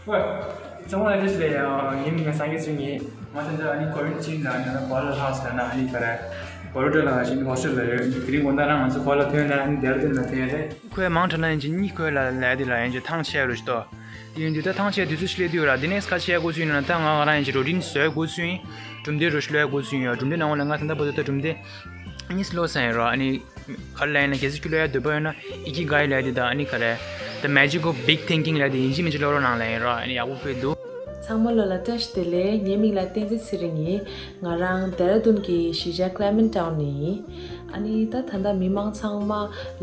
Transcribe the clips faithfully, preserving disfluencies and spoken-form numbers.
ཚང་མ་ལ་བཀྲ་ཤིས་བདེ་ལེགས། ངའི་མིང་ལ་སངས་རྒྱས་ཚེ་རིང་ཡིན། ང་ད་ལྟ་ཨ་ནི་ཀོ་རན་ཊིན་ལ་ཨ་ནི་བྷ་ལ་ཧའུ་སི་ལ་ན་ཨ་ནི་ག་རེ་བྷ་རོ་ཌ་ལ་ཞིག་ཧོ་སི་ཊེལ་ལ་ཡོད། དེ་རིང་དགོང་དག་རང་ང་ཚོ་གོ་ལ་ཐོན་ན་ཨ་ནི་ཌེ་ར་ཌུན་ལ་ཐོན་རེད། ཁོས་མང་དྲགས་ན་ཡིན་གཅིག་གཉིས་ཁོས་ལ་ལས་དེ་ལ་ཡིན་གཅིག་ཐང་ཆད་རུ་ཞིག་ཏོ། དེ་ཡིན་དུས་ད་ཐང་ཆད་དུས་ཚོད་ཞིག་སླེབས་དུས་ར་དེ་ནས་ཁ་ཆད་དགོས་ཚུལ་ཡིན་ན་ད་ང་ང་རང་ཡིན་གཅིག་རོ་ཊིན་བཟོས་དགོས་ཚུལ་ཡིན། གྲུབ་འབྲས་རུ་ཞིག་ལོས་དགོས་ཚུལ་ཡིན། གྲུབ་འབྲས་ནང་ལ་ང་ད་ལྟ་བར་དུ་ད་གྲུབ་འབྲས་གཉིས་ལོས་ཡིན་ར། ཨ་ནི་ག་རེ་ལབ་ཡིན་ན་གལ་སྲིད་ཁྱོད་ལོས་ཡ་འདོད་པ་ཡོད་ན་ཨི་ཀི་གའི་ལབ་དེ་དང་ཨ་ནི་ག་རེ་The Magic of Big Thinking ལབ་དེ་ཡིན་གཅིག་མིན་གཅིག་ཀློག་རོགས་གནང་ལབ་ཡིན་ར། ཨ་ནི་ཡག་པོ་ཕེབས་འདུག་ཚང་མ་ལོ་ལ་བཀྲ་ཤིས་བདེ་ལེགས། ངའི་མིང་ལ་བསྟན་འཛིན་ཚེ་རིང་ཡིན། ང་རང་ཌེ་ར་ཌུན་གྱི་གཞིས་ཆགས་ཀླེ་མན་ཊའུན་ནས་ཡིན། ཨ་ནི་ད་ད་ལྟ་མི་མང་ཚང་མ་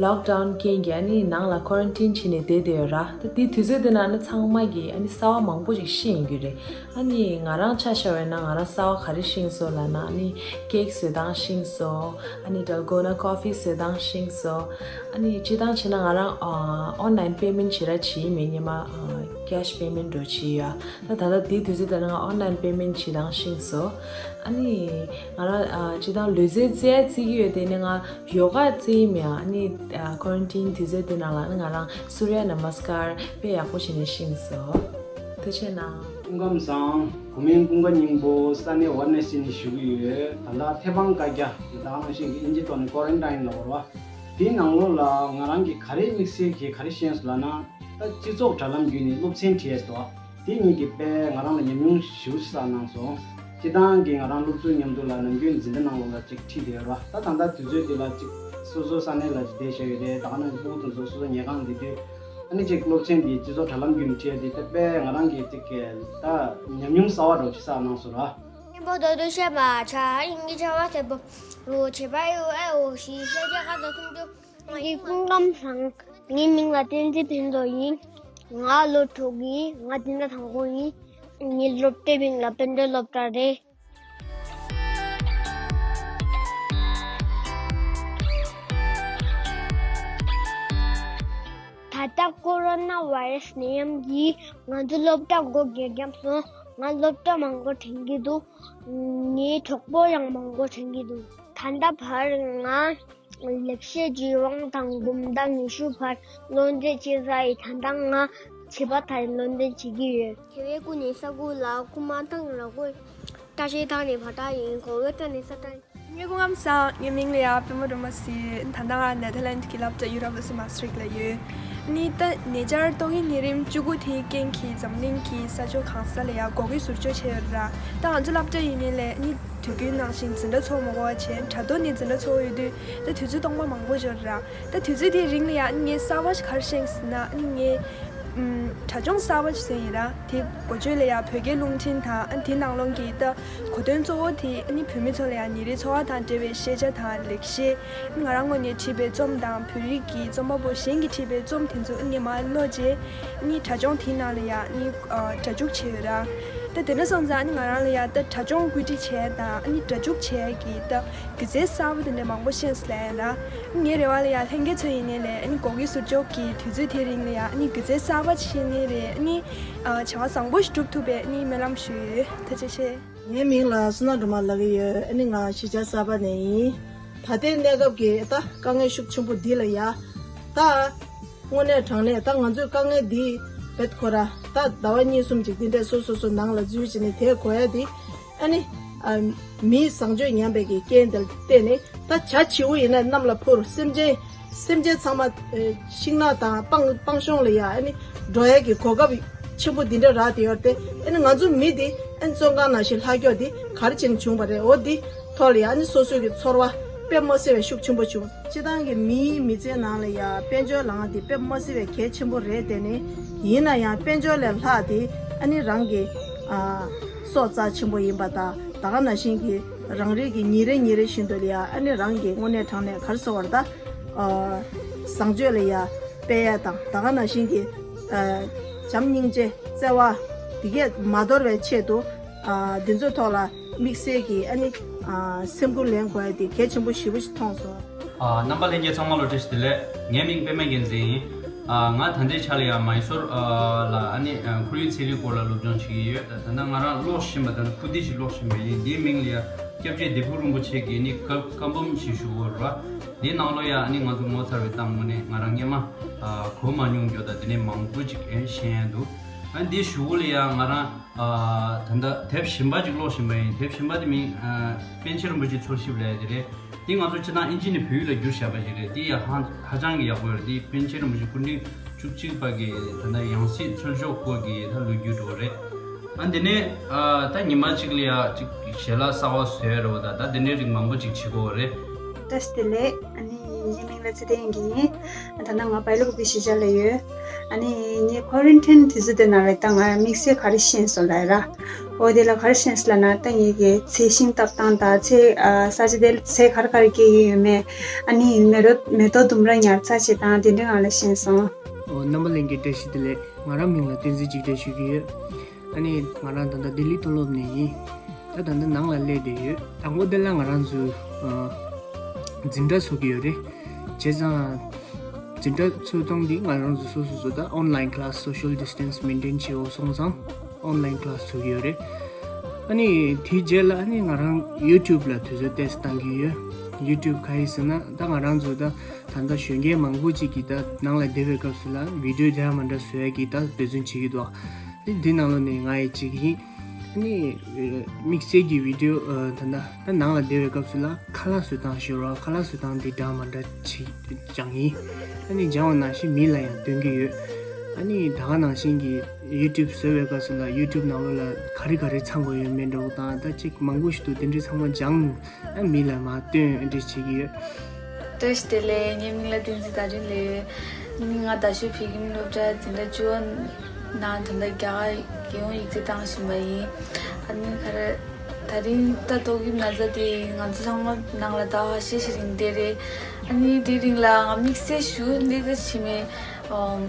ལོག་ཌའུན་རྐྱེན་གྱིས་ཨ་ནི་ནང་ལ་ཀོ་རན་ཊིན་བྱས་ནས་བསྡད་བསྡད་ཡོད་ར། ད་དེ་དུས་ཚོད་དེ་ན་ཨ་ནི་ཚང་མ་གིས་ཨ་ནི་གསར་བ་མང་པོ་ཞིག་ཤེས་ཡིན་རྒྱུ་རེད། ཨ་ནི་ང་རང་ཆ་བཞག་པ་ཡིན་ན་ང་རང་གསར་བ་ག་རེ་ཤེས་སོང་ལབ་ན་ཨ་ནི་ཀེག་བཟོ་སྟངས་ཤེས་སོང་། ཨ་ནི་ཌལ་གོ་ན་ཀོ་ཕི་བཟོ་སྟངས་ཤེས་སོང་། ཨ་ནི་སྤྱིར་བཏང་བྱས་ན་ང་རང་ཨོན་ལའིན་པེ་མེན་ཊི་ཞེ་དྲག་བྱེད་ཀྱི་མེད། སྔོན་མ་ཀེ་ཤི་པེ་མེན་ཊི་འདྲ་བྱེད་ཡ། ད་ད་ལྟ་དེའི་དུས་ཚོད་དེ་ན་ང་ཨོན་ལའིན་པེ་མེན་ཊི་བྱེད་སྟངས་ཤེས་སོང་། ཨ་ནི་ང་རང་སྤྱིར་བཏང་ལུས་རྩལ་རྩེད་ཡ་རྩེ་གི་ཡོད། དེ་ནས་ང་ཡོ་ག་རྩེ་ཡི་མེད། ཨ་ནི་ཀོ་རན་ཊིན་དུས་ཚོད་དེ་ནང་ལ་ཨ་ནི་ང་རང་སུརྱ་ན་མ་སི་ཀར་དཔེ་ཡག་པོ་བྱས་ནས་ཤེས་སོང་། ཐུགས་རྗེ་གནང་། སྐུ་ཁམས་བཟང་། གོང་མའི་ཀུན་དགའ་སྙིང་པོ་ས་གནས་ཝཱ་ར་ཎ་སི་ནས་ཞུ་གི་ཡོད། ད་ལྟ་ཐེ་བང་བཀའ་རྒྱ་ད་ནང་བཞིན་གྱི་ཨིན་ཇི་ཐོག་ནས་ཀོ་རན་ཊིན་ལ་བོར་བ། དེའི་ནང་ལོགས་ལ་ང་རང་གིས་ག་རེ་དམིགས་བསལ་གྱིས་ག་རེ་ཤེས་སོང་ལབ་ན། ད་སྤྱི་ཚོགས་དྲ་ལམ་བརྒྱུད་ནས་སློབ་ཚན་ཁྲིད་ཡས་སོ། དེ་གཉིས་ཀྱིས་དཔེ་ང་རང་ལ་ཉམས་མྱོང་ཞེ་པོ་ཞིག་བསགས་གནང་སོང་། སྤྱིར་བཏང་གི་ང་རང་སློབ་ཕྲུག་མཉམ་དུ་ལ་ནམ་རྒྱུན་འཛིན་གྲྭ་ནང་ལོགས་ལ་ཅིག་ཁྲིད་བསྡད་ཡོད་ར། ད་ད་ལྟ་དུས་ཚོད་འདི་ལ་ཅིག་སོ་སོ་ས་གནས་ལ་ཅིག་བསྡད་བཞག་ཡོད་རེད། ད་ག་ནང་སྤུ་གུ་དེ་ཚོ་སོ་སོ་ཉལ་ཁང་འདི་དུས་ཨ་ནི་ཅིག་སློབ་ཚན་འདི་སྤྱི་ཚོགས་དྲ་ལམ་བརྒྱུད་ནས་ཁྲིད་ཡས་འདི་ད་དཔེ་ང་རང་གིས་ཅིག་ད་ཉམས་མྱོང་གསར་པ་འདྲ་ཅིག་བསགས་གནང་སོང་ར། སྙིང་པོ་དོ་དོ་བཤད་མ་ཆ་ཨིན་གྱི་ཆ་བ་ཐེ་པོ་རོ་ཆེ་པ་ཡོ་ཨེ་འོ་ཞི་ཤེས་བྱ་ཁ་དོ་ཐུང་དུ། ངའི་སྐུ་ཁམས་བཟང་། ངའི་མིང་ལ་བསྟན་འཛིན་ཕུན་ཚོགས་ཡིན། ང་ལོ་དྲུག་ཡིན། ང་འཛིན་གྲྭ་དང་པོ་ཡིན། ངའི་སློབ་གྲྭའི་མིང་ལ་དཔལ་ལྡན་སློབ་གྲྭ་རེད། ད་ལྟ་ཀོ་རོ་ན་བྷའི་རེ་སི་ནད་ཡམས་ཀྱིས་ང་ཚོ་སློབ་གྲྭ་སྒོ་བརྒྱབ་བརྒྱབ་སོང་། ང་སློབ་གྲྭ་མང་པོ་དྲན་གྱི་འདུག་ངའི་གྲོགས་པོ་ཡང་མང་པོ་དྲན་གྱི་འདུག་ད་ལྟ་བར་ང་ལེགས་བཤད་ལྗོན་དབང་དང་འབུམ་ཐང་ཉི་ཤུ་བར་བློ་འདྲི་བྱེད་ས་ཡི། ད་ལྟ་ང་བྱིས་པ་དང་བློ་འདྲི་བྱེད་ཀྱི་ཡོད། དེ་བས་ཀུན་ནས་ས་ཁུག་ལ་ཁུག་མ་ཐང་ར་གོས། བཀྲ་ཤིས་ཐང་ནས་བ་ཏ་ཡིན། གོ་བོའི་བཀྲ་ནས་ས་ཏ་ཡིན། ངའི་སྐུ་ཁམས་བཟང་། ངའི་མིང་ལ་ཡ་པད་མ་སྒྲོལ་མ་ཟེར། ད་ལྟ་ང་ནེ་ཐར་ལེན་ཌི་གི་སློབ་གྲྭ་ཡུ་ནི་ཝར་སི་ཊི་མཱ་སི་ཊི་རིག་ལ་ཡོད། ནི་ད་ནེ་ཅར་ཏོག་དབྱིབས་ནད་རིམས་བཅུ་དགུ་དེའི་རྐྱེན་གྱིས་འཛམ་གླིང་གི་ས་ཕྱོགས་གང་ས་ལ་ཡ་འགོག་གི་ཟུར་འཇོག་བྱས་ཡོད་ར། ད་ང་ཚོ་སློབ་གྲྭ་ཡིན་ནའི་ལས་ནི་དུས་རྒྱུན་ནང་བཞིན་འཛིན་གྲྭ་ཚོགས་མ་དགོས་པ་བྱས། དྲ་ཐོག་ནས་འཛིན་གྲྭ་ཚོགས་ཡོད་དུས་ད་དུས་ཚོད་སྟོང་པ་མང་པོ་འབྱོར་ར། ད་དུས་ཚོད་དེའི་རིང་ལ་ཡ་ངས་གསར་པ་ཞིག་ག་རེ་ཤེས་ཟེར་ན། ངས་ཨམ་དྲ་སྦྱོང་གསར་པ་ཞིག་བཟོས་ཡིན་ར། དེ་འགོ་བརྗོད་ལ་ཡ་བོད་སྐད་རླུང་འཕྲིན་དང་། ཨ་དེ་ནང་ལོགས་ཀྱི་ད་གོ་དོན་གཙོ་བོ་དེ་ཨ་ནི་བོད་མི་ཚོ་ལ་ཡ་ཉིན་རེའི་འཚོ་བ་དང་འབྲེལ་བའི་ཤེས་བྱ་དང་ལེགས་བཤད། ང་རང་ངོས་ནས་བྲིས་པའི་རྩོམ་དང་བོད་རིགས་ཀྱི་རྩོམ་པ་པོ་གཞན་གྱིས་བྲིས་པའི་རྩོམ་དེ་ཚོ་ཨ་ནི་མར་ཀློག་རྗེས་ཨ་ནི་དྲ་སྦྱོང་དེའི་ནང་ལ་ཡ་ཨ་ནི་ཨ་སྒྲ་འཇུག་བྱས་ཡོད་ར། ད་དེ་འདྲ་སོང་ཙང་ཨ་ནི་ང་རང་ལ་ཡ་ད་དྲ་སྦྱོང་བཀོད་སྒྲིག་བྱས་དང་ཨ་ནི་སྒྲ་འཇུག་བྱས་ཀྱི་ད་སྒྱུ་རྩལ་གསར་པ་དེ་འདྲ་མང་པོ་ཤེས་སོང་ལབ་ཡིན་ར། ངའི་རེ་བ་ལ་ཡ་ལྷན་རྒྱས་ཚོ་ཡིན་ནའི་ལས་ཨ་ནི་འགོག་གི་ཟུར་འཇོག་གི་དུས་ཚོད་དེའི་རིང་ལ་ཡ་ཨ་ནི་སྒྱུ་རྩལ་གསར་པ་ཅིག་ཤེས་ནའི་རེད། ཨ་ནི་ཨ་བྱ་བ་བཟང་པོ་ཞིག་སྒྲུབ་ཐུབ་པའི་ཨ་ནི་སྨོན་ལམ་ཞུ་ཡི་ཡོད། ཐུགས་རྗེ་ཆེ། ངའི་མིང་ལ་བསོད་ནམས་སྒྲོལ་མ་ལབ་ཀྱི་ཡོད། ཨ་ནི་ང་གཞིས་ཆགས་གསར་པ་ནས་ཡིན། ད་ལྟའི་གནས་སྐབས་ཀྱི་ད་དཀའ་ངལ་ཤུགས་ཆེན་པོ་འདི་ལ་ཡ་ད་དངོས་གནས་དྲང་གནས་ད་ང་ཚོའི་དཀའ་ངལ་འདི་བེད་ཁོ་ར་ད་ཟླ་བ་གཉིས་གསུམ་ཅིག་འདི་འདྲས་སོ་སོ་སོ་ནང་ལ་འཛུལ་བྱས་ནས་དེ་གོ་ཡ་འདི་ཨ་ནི་ཨ་མིའི་བཟང་སྤྱོད་ཉམས་པའི་གི་རྐྱེན་དེ་ལ་བརྟེན་ནས་ད་བྱ་བྱིའུ་ཡིན་ན་གནམ་ལ་འཕུར། སེམས་ཅན་སེམས་ཅན་ཚང་མ་ཨེ་ཤིང་ནགས་དང་སྤང་སྤང་གཤོང་ལ་ཡ་ཨ་ནི་འགྲོ་ཡ་གི་གོ་སྐབས་ཆེན་པོ་འདི་འདྲ་རག་བསྡད་ཡོད་རེད་དེ། ཨ་ནི་ང་ཚོ་མི་འདི་ཨ་ནི་བཙོན་ཁང་ནང་བཞིན་ལྷག་རྒྱུ་འདི་ག་རེ་བྱས་ནས་བྱུང་བ་རེད། འོ་འདི་ཐོག་ལ་ཡ་ཨ་ནི་སོ་སོ་གི་ཚོར་བ་དཔེ་མི་སྲིད་པའི་ཤུགས་ཆེན་པོ་བྱུང་། སྤྱིར་བཏང་གི་མིའི་མི་ཚེའི་ནང་ལ་ཡ་དཔལ་འབྱོར་ལངས་འདི་དཔེ་མི་སྲིད་པའི་གལ་ཆེན་པོ་རེད་དེ། ནི་ཡིན་ན་ཡང་དཔལ་འབྱོར་ལས་ལྷག་འདི་ཨ་ནི་རང་གི་ཨ་སྲོག་རྩ་ཆེན་པོ་ཡིན་པ་དང་། ད་ག་ནང་བཞིན་གྱི་རང་རེ་གི་ཉིན་རེ་ཉིན་རེ་བཞིན་དུ་ལ་ཡ་ཨ་ནི་རང་གི་དངོས་གནས་དྲང་གནས་ག་རེ་ཟེར་བ་རེད་ད། ཨ་བཟང་སྤྱོད་ལ་ཡ་སྤེལ་ཡ་དང་། ད་ག་ནང་བཞིན་གྱི་ཨ་བྱམས་སྙིང་རྗེ་བརྩེ་བ་འདི་གས་མ་དོར་བའི་ཆེད་དུ་ཨ་འདི་ཚོའི་ཐོག་ལ་དམིགས་བསལ་གྱི་ཨ་ནི་ཨ་སེམས་ཁུར་ལེན་དགོས་ཡ་དེ་གལ་ཆེན་པོ་ཞེ་པོ་ཞིག་མཐོང་སོང་། ཨ་རྣམ་པ་ལྷན་རྒྱས་ཚང་མ་ལ་བཀྲ་ཤིས་བདེ་ལེགས། ངའི་མིང་པད་མ་རྒྱལ་མཚན་ཡིན། ཨ་ང་ད་ལྟའི་ཆ་ལ་ཡ་མའི་སོར་ཨ་ལ་ཨ་ནི་ཨ་ཁོར་ཡུག་ཚན་རིག་སྐོར་ལ་སློབ་སྦྱོང་བྱེད་ཀྱི་ཡོད། ད་ད་ལྟ་ང་རང་ཀློག་བཞིན་པ་དང་ཁུ་ཏི་ཞིག་ཀློག་བཞིན་པ་ཡིན། འདིའི་མིང་ལ་ཡ་སྐྱབས་རྗེ་ལྡེ་ཕུག་རིན་པོ་ཆེ་གི་ནི་བཀའ་བཀའ་འབུམ་ཞིག་ཞུ་དགོས་རེད་བ། འདིའི་ནང་ལོགས་ཡ་ཨ་ནི་ང་ཚོ་ངོ་མཚར་བའི་གཏམ་དངོས་གནས་ང་རང་སྔོན་མ་ཨ་གོ་མ་མྱོང་རྒྱུ་དང་དེ་ནས་མང་པོ་ཅིག་ཨེ་ཤེས་ཡ་འདུག་ཨ་འདི་གཞུག་གུ་ལ་ཡང་ང་རང་ཨ་ད་ལྟ་དེབ་གཞན་པ་ཅིག་ཀློག་བཞིན་པ་ཡིན། དེབ་གཞན་པ་དེ་མིང་ཨ་པཎ་ཆེན་རིན་པོ་ཆེའི་འཚོལ་ཞིབ་ལབ་ཡ་དེ་རེད། འདི་ང་ཚོ་སྤྱིར་བཏང་ཨིན་ཇི་ནས་བོད་ཡིག་ལ་བསྒྱུར་བཞག་པ་ཞིག་རེད། འདི་ཡང་ཧ་ཧ་ཅང་གི་ཡག་པོ་ཡོད་རེད། འདི་པཎ་ཆེན་རིན་པོ་ཆེ་སྐུ་ཕྲེང་བཅུ་གཅིག་པ་གི་ད་ལྟ་ཡང་སྲིད་འཚོལ་ཞིབ་སྐོར་གྱི་ད་ལོ་རྒྱུས་འདྲ་བོ་རེད། ཨ་འདི་ནས་ཨ་ད་ཉི་མ་གཅིག་ལ་ཡ་གཅིག་ཞལ་ལག་གསར་པ་བཟོ་ཡ་རེད་བ། ད་ད་དེ་འདྲའི་རིགས་མང་པོ་ཅིག་བྱེད་དགོས་པ་རེད། བཀྲ་ཤིས་བདེ་ལེགས། ཨ་ནི་ངའི་མིང་ལ་ཚེ་བརྟན་ཡིན་གྱི་ཡིན། ད་ལྟ་ང་བལ་ཡུལ་གྱི་གཞིས་ཆགས་ལ་ཡོད། ཨ་ནི་ངའི་ཁོ་རན་ཊིན་དུས་ཚོད་དེ་ནང་ལ་ད་ང་དམིགས་བསལ་ག་རེ་ཤེས་སོང་ལབ་ཡ་ར། འོ་དེ་ལ་ག་རེ་ཤེས་སོང་ལབ་ན། ད་ངེད་ཀྱི་ཚལ་ཤིང་བཏབ་སྟངས་དང་ཚལ་ཨ་ས་ཆ་དེ་ཚལ་ག་རེ་ག་རེ་སྐྱེ་གི་ཡོད་མེད། ཨ་ནི་མེ་ཏོག་མེ་ཏོག་ལྡུམ་ར་ཉར་ཚགས་བྱེད་སྟངས་དེ་འདྲའི་སྒང་ལ་ཤེས་སོང་། ཨོ་རྣམ་པ་ལྷན་རྒྱས་བཀྲ་ཤིས་བདེ་ལེགས། ང་རང་མིང་ལ་བསྟན་འཛིན་འཇིགས་བྲལ་ཞུ་གི་ཡོད། ཨ་ནི་ང་རང་ད་ལྟ་ལྡི་ལི་མཐོ་སློབ་ནས་ཡིན། ད་ད་ལྟ་ནང་ལ་སླེབས་བསྡད་ཡོད། དང་པོ་དེ་ལ་ང་རང་ཚོ་ཨ་འཛིན་གྲྭ་ཚུགས་ཀྱི་ཡོད་རེད། བྱས་ཙང་འཛིན་གྲྭ་ཚུགས་སྟངས་འདི་ང་རང་ཚོ་སོ་སོ་སོ་ད་online class, social distance maintain བྱེད་འོ་སོང་ཙང་online class ཚུགས་ཀྱི་ཡོད་རེད། ཨ་ནི་དེའི་རྗེས་ལ་ཨ་ནི་ང་རང་YouTube ལ་དུས་ཚོད་ཏོག་ཙམ་བཏང་གི་ཡོད། YouTube ག་རེ་ཟེར་ན་ད་ང་རང་ཚོ་ད་ད་ལྟ་གཞོན་སྐྱེས་མང་པོ་ཅིག་གིས་ད་ནང་ལ་བསྡད་པའི་སྐབས་སུ་ལ་video འདྲ་མི་འདྲ་བཟོ་ཡ་གི་ད་འབད་བརྩོན་བྱེད་ཀྱི་འདུག། དེ་འདི་ནང་ལོགས་ནས་ང་ཡི་གཅིག་ཡིན། ཨ་ནི་དམིགས་བསལ་གྱི་video ད་ལྟ་ད་ནང་ལ་བསྡད་པའི་སྐབས་སུ་ལ་ཁ་ལག་བཟོ་སྟངས་ཤོད་རོགས། ཁ་ལག་བཟོ་སྟངས་འདི་འདྲ་མི་འདྲ་ཅིག་སྦྱངས་ཡིན། ཨ་ནི་སྦྱངས་པ་ནང་བཞིན་མི་ལ་ཡང་སྟོན་གྱི་ཡོད། ཨ་ནི་ད་ག་ནང་བཞིན་གྱི་YouTube བཟོ་བའི་སྐབས་སུ་ལ་YouTube ནང་ལོགས་ལ་ག་རེ་ག་རེ་ཚང་དགོས་ཡོད་མེད་འདྲ་བོ་དང་ད་ཅིག་མང་པོ་ཞིག་འདུག། དེ་འདྲའི་ཚང་མ་སྦྱངས། ཨ་མི་ལ་མར་སྟོན་འདྲ་བྱེད་ཀྱི་ཡོད། བཀྲ་ཤིས་བདེ་ལེགས། ངའི་མིང་ལ་བསྟན་འཛིན་དར་རིང་ལབ་ཡོད། ཨ་ནི་ང་རྡ་ཤོད་བོད་ཁྱིམ་སློབ་གྲྭ་འཛིན་གྲྭ་བཅུ་པ་ནང་ད་ལྟ་རྒྱ་གར་རྒྱལ་ཡོངས་ཡིག་ཚད་བཏང་བཞིན་པ་ཡིན། ཨ་ནི་ག་རེ་ད་རིང་ད་ཏོག་དབྱིབས་ན་ཚ་དེ་ང་ཚོ་ཚང་མ་ནང་ལ་ད་ཧ་ཤེས་ཤིག་རིང་དེ་རེད། ཨ་ནི་དེ་རིང་ལ་ང་དམིགས་བསལ་ཞུ་འདི་ད་ཕྱི་མའི་ཨམ།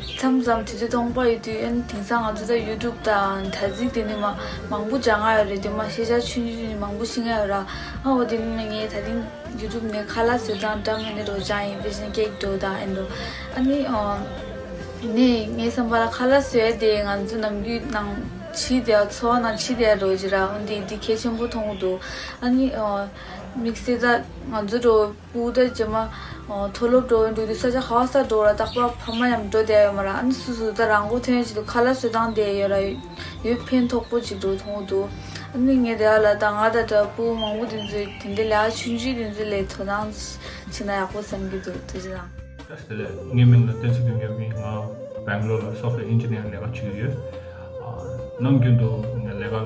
མཚམས་མཚམས་དུས་ཚོད་སྟོང་པ་ཡོད་དུས་ཨ་ནི་དེང་སང་ང་ཚོ་ད་YouTube དང་དྲ་ཚིགས་དེ་ནས་མ་མང་པོ་སྦྱང་ཡ་ཡོད་རེད། དེ་མ་ཤེས་བྱ་ཆུང་ཆུང་ཆུང་ཆུང་མང་པོ་ཤེས་ཡ་ཡོད་ར། ཨ་འོ་དེ་ནས་ངས་ད་རིང་YouTube ནས་ཁ་ལག་བཟོ་སྟངས་འདྲ་མིན་འདྲ་འདྲ་བོ་སྦྱངས་ཡིན། དཔེ་བཞིན་ཀེག་འདྲ་བོ་དང་ཨེ་འདྲ་བོ། ཨ་ནི་ཨ་ནས་ངའི་བསམ་པ་ལ་ཁ་ལག་བཟོ་ཡ་དེ་ང་ཚོ་ནམ་རྒྱུན་ནང་ཕྱི་དེ་འཚོ་བ་ནང་ཕྱི་དེ་འགྲོ་གི་ར། འོ་དེ་དེ་གལ་ཆེན་པོ་མཐོང་གི་འདུག། ཨ་ནི་ཨ་དམིགས་བསལ་ད་ང་ཚོ་འགྲོ། སྤུ་གུ་ད་རྗེས་མ་ཨ་མཐོ་སློབ་འགྲོ་འགྲོ་དུས་ས་ཆ་ག་པར་འགྲོ་ར་རྟག་པར་ཕ་མ་མཉམ་འགྲོ་བསྡད་ཡོད་མ་ར། ཨ་ནི་སོ་སོ་ད་རང་མགོ་ཐོན་ཅིག་ཏུ་ཁ་ལག་བཟོ་སྟངས་དེ་ཡོད་ར་ཡོད་ཕན་ཐོགས་པོ་ཅིག་འགྲོ་མཐོང་གི་འདུག། ཨ་ནི་ངས་དེ་ཡ་ལ་ད་ང་ད་ད་སྤུ་གུ་མང་པོ་དེ་ཚོས་དེ་འདྲའི་ལས་ཀ་ཆུང་ཆུང་དེ་ཚོ་ལས་དོ་སྣང་བྱེད་ན་ཡག་པོ་བསམ་གྱི་འདུག། ཐུགས་རྗེ་གནང་། བཀྲ་ཤིས་བདེ་ལེགས། ངའི་མིང་ལ་བསྟན་འཛིན་ཀུན་མཁྱེན་ཡིན། ང་སྦེང་ལོར་ལ་software engineer ལས་ཀ་བྱེད་ཀྱི་ཡོད། ཨ་ནམ་རྒྱུན་དུ་ངའི་ལས་ཀ་ལ་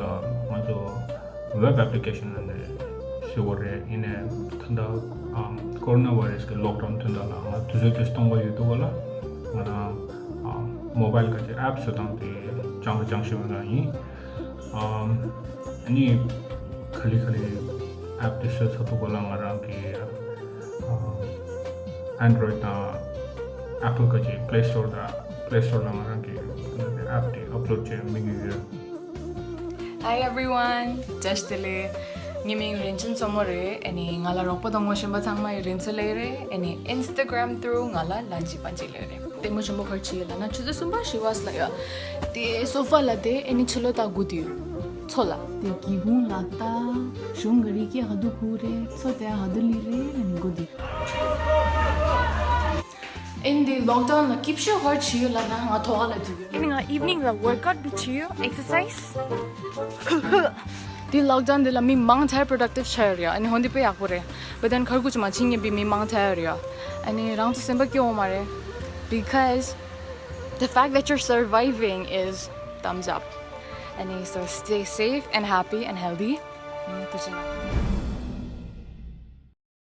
ང་ཚོ་web application ལ་ནས་བཟོ་དགོས་རེད། ཡིན་ནའི་ད་ལྟ་ཨམ་ཀོ་རོ་ན་བྷའི་རེ་སི་གི་ལོག་ཌའུན་དོན་དག་ལ་ང་དུས་ཚོད་དེ་སྟོང་པ་ཡོད་དུས་ག་ལ་ང་རང་ཨམ་མོ་བྷའིལ་ག་ཅིག་ཨེབ་བཟོ་སྟངས་དེ་སྦྱང་སྦྱང་ཤེས་པ་ཡིན། ཨམ་ཨ་ནི་ག་ལེ་ག་ལེ་ཨེབ་དེ་བཟོས་ཚར་དུས་ག་ལ་ང་རང་གི་Android དང་Apple ག་ཅིག་Play Store དང་Play Store ལ་ང་རང་གི་ཨེབ་དེ་ཨབ་ལོཌ་བྱས་མི་ཡོད། Hi everyone. བཀྲ་ཤིས་བདེ་ལེགས། ངའི་མིང་རིན་ཆེན་མཚོ་མོ་རེད། ཨ་ནི་ང་ལ་རོགས་པ་དང་ངོ་ཤེས་པ་ཚང་མ་ཡི་རིན་ཆེན་ལེགས་རེད། ཨ་ནི་Instagram through ང་ལ་ལན་ཅི་པན་ཅི་ལེགས་རེད། ལྟད་མོ་ཆེན་པོ་ག་རེ་བྱེད་ཡོད་ལབ་ན་ཆུ་ཚོད་གསུམ་པ་བཞི་པ་ལ་ཡོད། དེ་སོ་ཕ་ལ་དེ་ཨ་ནི་ཕྱི་ལོགས་ལྟ་དགོས་དུས་མཚོ་ལ། དེ་སྒེའུ་ཁུང་ལ་ལྟ། གཞུང་ག་རེ་སྐད་ག་དུས་ཁུག་རེད། མཚོ་དེ་ག་དུས་ལི་རེད་ལབ་ནས་སྒུག་དུས། ཨིན་དེ་ལོག་ཌའུན་ལ་སྐྱིད་ཤོས་ག་རེ་བྱེད་ཡོད་ལབ་ན་ང་ཐོག་ཁ་ལ་འཛུལ་ཡོད། ཨིན་ང་ཨིབ་ནིང་ལ་ཝོརཀ་ཨའུཊ་བྱེད་ཡོད། ཨེག་སར་སའིཛ། དེ་ལོག་ཌའུན་དེ་ལ་མི་མང་ཆེ་བ་པྲོ་ཌག་ཊིབ་ཆགས་ཡོད་རེད། ཨ་ནི་འོན་ཏེ་དཔེ་ཡག་པོ་རེད། བྷཊ་དེན་ཁར་ཁུག་ཅིག་མ་ཕྱིན་ཉན་པའི་མི་མང་ཆེ་བ་ཡོད་རེད། ཨ་ནི་རང་ཚོ་སེམས་པ་སྐྱོ་བོ་མ་རེད། Because the fact that you're surviving is thumbs up. ཨ་ནི་so stay safe and happy and healthy. ཨ་ནི་ཐུགས་རྗེ་གནང་།